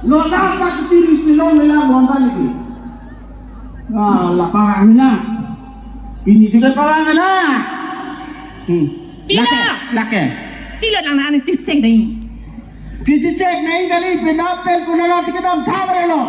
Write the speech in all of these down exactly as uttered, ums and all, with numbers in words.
Lo dak tak kiri cilong nila bonta lagi. Ah, lapang na. Pini juga palang na. Hmm. Pila? Lake, lake. Pila nang nang cek cek dei. Kecek cek nang kali, pinapel kuna nasi kedam thabre lo.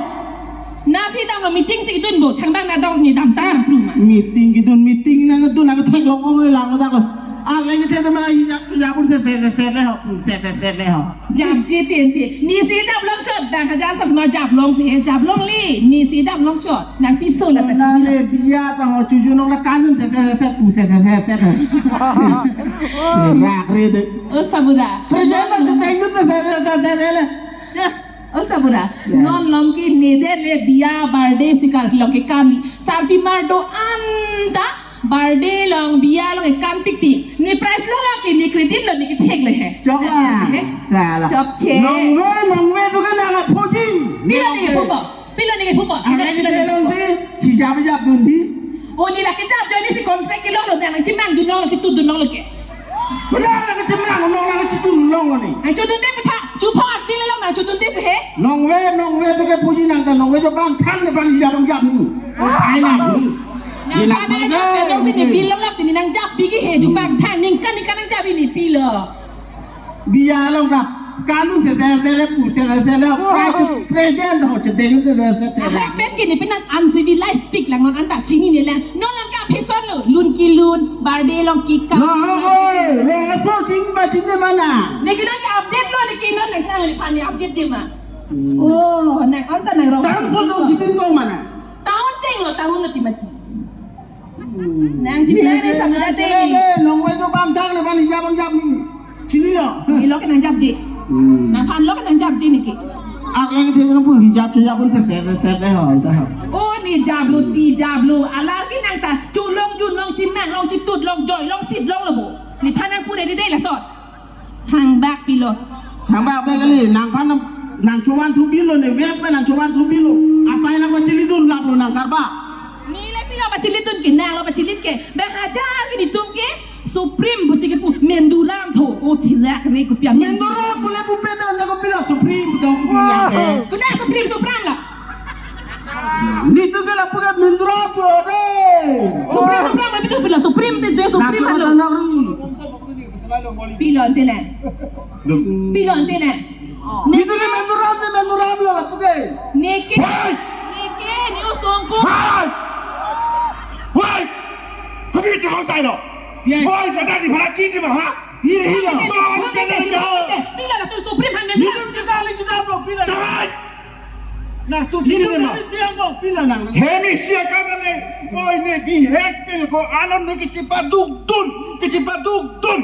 Nasi dam lo, meeting si dun bo, thangbang na dong ni dam tang pluma. Meeting kedun, meeting nangdun, nangthek long ong lang dak lo. Ah, lagi te mana hiyak tu yapun se se se se le ho, se se se le ho. Japji tenti. Nisi dam longchot, dang hajar sab na dam long pe, dam longle. Nisi dam longchot. Nangpiso la ta. Nang le biya ta ho, chuju nong la kanun se se se se pu se se se se. Rak re de. O sabura. Present na chutengun se se se se se le. Ya. O sabura. Ya. Non lom ke nede le biya birthday sikar lom ke kami. Sarpi mar do-an ta. Birthday long, biya long, ekam pikpik. Ne prize lo lake, ne credit lo, ne kethek le he. Chok la. He? Chala. Chokche. Nongve, nongve tu kan nang aphoji. Pilo ne ke phupo. Pilo ne ke phupo. Anai ne telong si, si jap jap dun di. O ne lake jap, jadi si contract ke long lo, nang chimang dun long, chitut dun long lo ke. Benar nang chimang dun long, nang chitut dun long lo ne. Nang chitun te petha, chupho, pilo long, nang chitun te pe he. Nongve, nongve tu ke puji nang ta, nongve jo bang thang ne bang jap, bang jap ni. Ai nang ni. Nang ni nang pana photo. Nang sini bilang lap sini nang jap bigi he jupang thang ningkan ningkan nang jap ini pilo. Biya long kap. Kanu se se se le pu se se se le. Price present ho chedeng se se se se le. Ahak pet kini pinang uncivilized speak lang non anta chini ne lang. Non lang ka pheson lo. Lun ki lun. Birthday long ki ka. Long oi. Long aso chini ma chini mana. Ne kina ka update lo ne kina nang nang ne pani update de ma. Hmm. Oh, nang anta nang rong. Tang photo chitin long mana. Tahun teng lo, tahun lo timati. Hmm. Nang jibla ne sama jate ne. Nongve jo bang thang ne bang hijab bang jab ni. Sini lo. Ni lo ke nang jab je. Hmm. Nangphan lo ke nang jab je ne ke. Ak leng the nang pu hijab hijab pun se se se se ho sa. Oh, ne jab lo, ti jab lo. Alar ke nang ta chulong junlong chimang long chitut long joi long sit long lo bo. Nephan nang pu ne de de la sot. Thangbak pilo. Thangbak bek kali, nangphan nang, nang chuman thu bilo ne, wek pe nang chuman thu bilo. Asai nang pachili dun lap lo nang karba. Ne le pilo pachili dun ke, nang lo pachili ke. Bang hajar ke netum ke, Supreme pusi ke pu, menduram tho, o thirak re ko piang. Menduram pule pu pe dan ko pilo Supreme pu dong pu yang ke. Kuna Supreme Supreme la. Netum ke lapu ke menduram pu de. Supreme Supreme la pilo pilo Supreme te je Supreme lo. Pilo ante ne. Duk. Pilo ante ne. Netum ke menduram te menduram lo lapu ke. Ne ke. Hei! Ne ke, ne osong ko. Hei! Hei! Kami cuma saya lo. Yes. Hei, kata di mana cini mah, ha? Iya, iya. Pilo la tu Supreme han. Netum kita le kita lo pilo. Hei! Nang tu sini ma. Hemi siang bong pilo nang. Hemi siang kamane. Oi ne bihek pil ko alam ne kechipatdukdun, kechipatdukdun.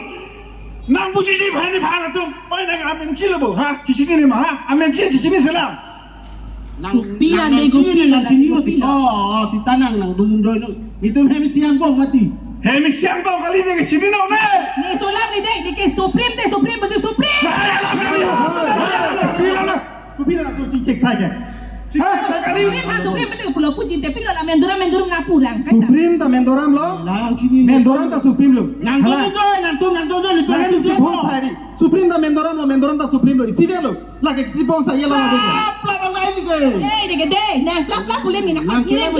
Nang pusi si bhani bhana tum. Oi nang amen chilo bo ha. Kisi ni ma ha. Amen chil kisi ni selam. Nang pila nang ne chini nang chini pila. Oh, sita nang nang dung doi no. Netum hemi siang bong mati. Hemi siang bong kali ne chini no ne. Ne solam ne dei, ne ke Supreme te Supreme betul Supreme. Pila na. Kopilo na tu cek saja. Cek saja kali. Supreme ha Supreme betul pulo puji te pilo la menduram menduram na pulang. Supreme ta menduram lo. Menduram ta Supreme lo. Nang tu jo, nang tu nang tu jo ni tu nang tu jo. Supreme ta menduram lo, menduram ta Supreme lo. Isi dia lo. Lagi si bangsa ya lo. Plap plap bang dai ni ke. Dei dei dei. Nang plap plap pulen ni nang. Hei hei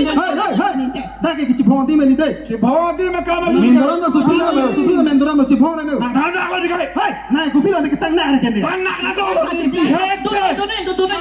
hei. Dak ke chibong di meni dei. Chibong di me kama lu. Menduram ta Supreme lo, Supreme lo menduram lo chibong na. Nang nang nang lo di kai. Hei, nang kopilo di ketang nang ke ni. Tang nang nang lo. Hei.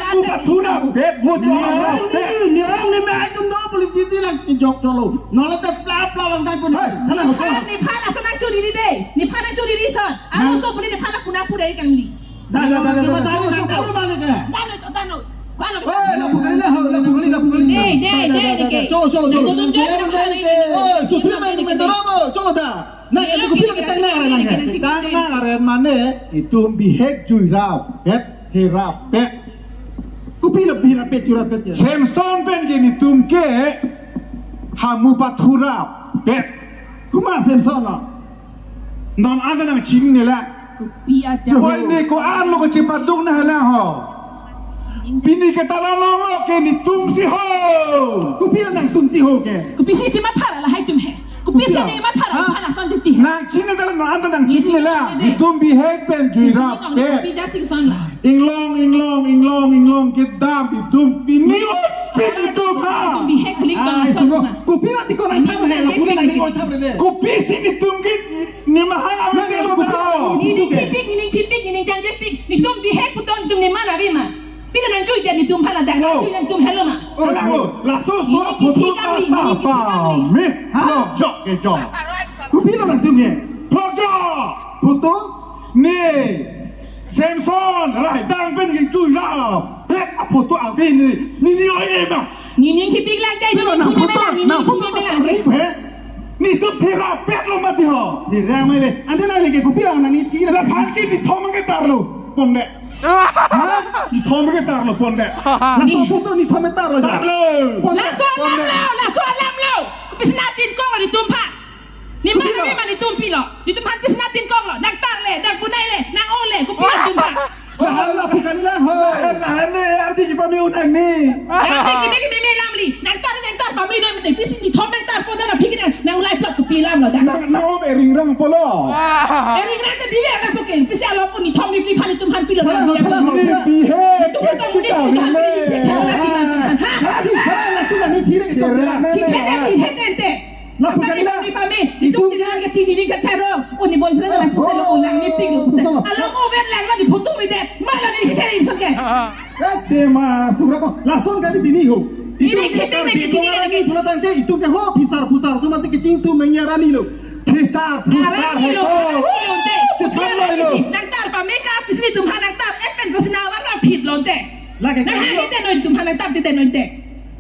Aku patuna bet mo jo. Ni ni ni me ai tum do politisi lang jok jolo. Nola te plap plap bang dai pun. Hei, kana ho. Nephan asal nang churi ni dei. Nephan nang churi ni son. Alo so puli nephan aku na pura ikan li. Dano, dano, dano, dano, dano, dano, dano. Dano, dano. Hei, lapu kali, lapu kali, lapu kali. Dei, dei, dei, dei, dei. Cholo, cholo, cholo. Dei, dei, dei, dei. Hei, Supreme menduram lo, cholo da. Nang, nang kopilo ketang nang areng nang. Ketang nang areng mane, netum bihek jui rapet, he rapet. Kopilo bihek rapet, jui rapet ya. Samson pen ke netum ke, hamu pathu rapet. Komat Samson lo. Non ada nang chini ne la. Kopi aja. Choi ne ko-an lo ko chipatduk na hala ho. Pini ke tala long lo ke netum si ho. Kopi nangtum si ho ke. Kopi si chima thara lahai tum he. Kopi si ne ma thara ha? Thara son titi he. Nang chini tala non ada nang chini ne la. Netum bihek pen jui rapet. Kopi aja si son la. Inglong, inglong, Kopisi netum ke nemahang amen ke lo. Nening thipik, nening thipik, nening jangthipik. Netum bihek puthot netum neman ave ma. Pila nangjuidet netum aphan ladak. Oh. Nangjuidet netum helo ma. Oh, laso, laso, laso nening photo thipik kami, ta nening thipik kami. Pame. Halo. Jok ke jok. Kopilo nangtum ke? Photo. Photo? Ne. Samson, rai dang pen ke jui ra. Pet aphoto ave ne. Ne ne oi e ba. Nening thipik lang dai, nening thipik lang, nening thipik lang. Photo, nang photo ta ri he. Netum thera pet lo mati ho. Thera mai le. Ante nang leke kopi lang nang ne chi la. Laphan ke nithom ke tarlo. Pon de. Ha? Nithom ke tarlo pon de. Laso photo nithom tarlo ja. Tarlo. Pon de. Laso alam lo, laso alam lo. Pisna tin kong netum aphan. Neman ave ma netum pilo. Netum aphan pisna tin kong lo. Nang tar le, nang punai le, nang ong le, kopi netum aphan. Lahen lapu kali la ho. Lahen, lahen ne, arti si pame un-an ne. Nang te kime kime me lam li. Nang tar, nang tar pame ne mete. Pisi nithom nang tar pon nang aphi ke nang, nang lai plot kopi lam lo da. Nang, nang om ering rang pulo. Ering rang te bihe nang puke. Pisi alo pun nithom nephan netum aphan pilo. Thala, thala, thala. Bihe. Netum aphan netum aphan. Thala, thala, thala, thala, thala, thala. Bihe ne, bihe ne te. Lapu kali la. Pame, pame, netum netum ke chini ni kacharo. Oh, ne boyfriend la pusi lo ulang nepik lo. Oh, oh, oh. Along over lang la ne photo mi de. Malo ne kachari soke. Eh, tema, sura ko. Lason kali dini ho. Nening thipik, nening thipik. Itum ke Karbi Anglong arni pulo tangte, itum ke ho, phisar, phusar atum masi kechingthum mengnya arni lo. Phisar, phusar arni lo, he ko. Arni lo te. Stefan lo lo. Nang tar pame ka, pisi netum aphan nang tar, et pen ko sina war la phit lo te. Lake nang kali lo. Tite noi netum aphan nang tar, tite noi te.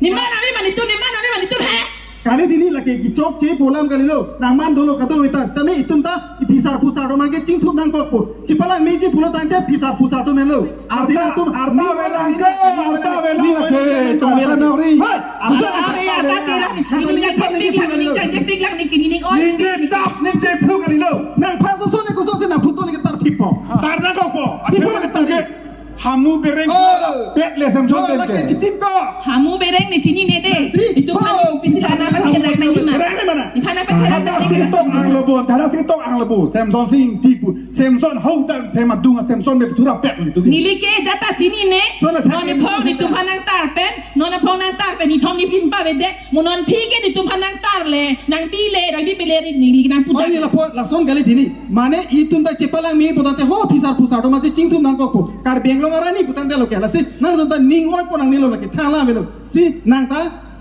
Neman ave ma netum, neman ave ma netum he. Kali dini lake kechokche pu alam kali lo. Nangman dolo kado ita. Sami itum ta iphisar phusar atum ke chingthum nangkokpo. Chepalang meji pulo tangte phisar phusar atum lo. Asi arta, atum arta ni avelang ke, arta avelang ke, arta avelang ke. Hai, arta avelang. Arta avelang. Nening jangthipik lang, nening jangthipik lang, nening ning oi. Ning je tap, ning je phluk kali lo. Nangphan soson ne koson si nang photo ne ketar thippo. Tar nangkokpo. Thippo ne ketar thip. Hamu bereng. Oh. Pet le Samson. Jo, pen lake ke. Chitim ko. Hamu bereng ne chinine de. Si. Itum aphan pisi lana aphan pherang nangji ma. Bereng ne mana? Iphan aphan pherang nangji ma. Thadak si tong ang lo bon, thadak si tong ang lo bon. Samson si ingti pu. Samson hau dan thema dung Samson me thura pet netum ke. Neli ke jata chinine. So na non thak nephong netum aphan nang tar pen, non nephong nang tar pen, nithom nephin pavede. Mo non aphi ke netum aphan nang tar le, nang bi le, nang bi pele ri, neli nang putar. Oh, ne lapu, lason kali dini. Mane itum ta chepalang me pu tangte ho phisar phusar atum masi chingthum nangkokpo. Karbi Anglong arni pu tangte lo ke lasi. Nangtum ta ning oi pon nangne lo lake thala avelo. Si nang ta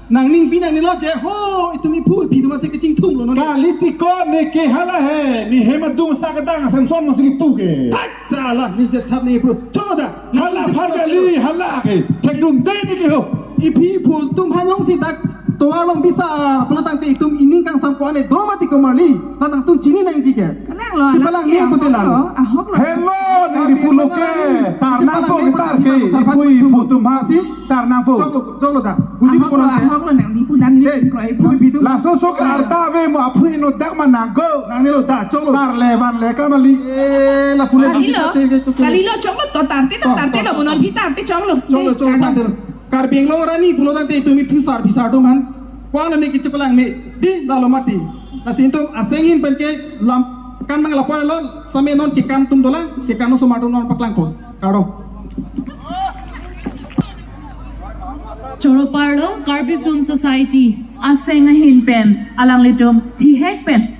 nang ning bi nangne lo je ho itum iphu iphi atum masi kechingthum lo non. Kali tiko ne ke hala he. Ne hem adung sa kedang Samson masi kipu ke. Hai, sala ne je thap ne iphu. Chong da. Hala aphan kali, hala ke. Thekdun dei ne ke ho. Iphi iphu atum aphan jongsi dak tovar along bisa pulo tangte itum ining kangsam ko ane do mati ko marli. Ta nangtum chini nangji ke. Kalang lo, chepalang alam me ke pute ahok lang lo, ahok lo. Hello, neli pulo ke. Tar nangpo, tar ke. Iphu iphu atum aphan si tar nangpo. Choklo, choklo da. Uji ahok lo, ahok lo nang di pulang ni. Eh, kroi iphu iphu atum. Laso sok arta ave mo aphu ino dak ma nangko. Nangne lo da, choklo. Tar le, van le, kamali. Eh, lapu le. Kali lo, kali lo, choklo to tarte, to tarte lo, mo non aphi tarte, choklo. Choklo, choklo, tarte lo. Karbi Anglong arni pulo tangte itum iphisar, phisar atum aphan. Ko-an ne kechepalang me, di lalo mati. Lasi itum aseng ahin pen ke lam kan mang lapu lo, sami non kekan atum dolang, kekan osomar atum non paklangpo. Kardom. Choro parlo, Karbi Film Society aseng ahin pen alanglitum thihek pen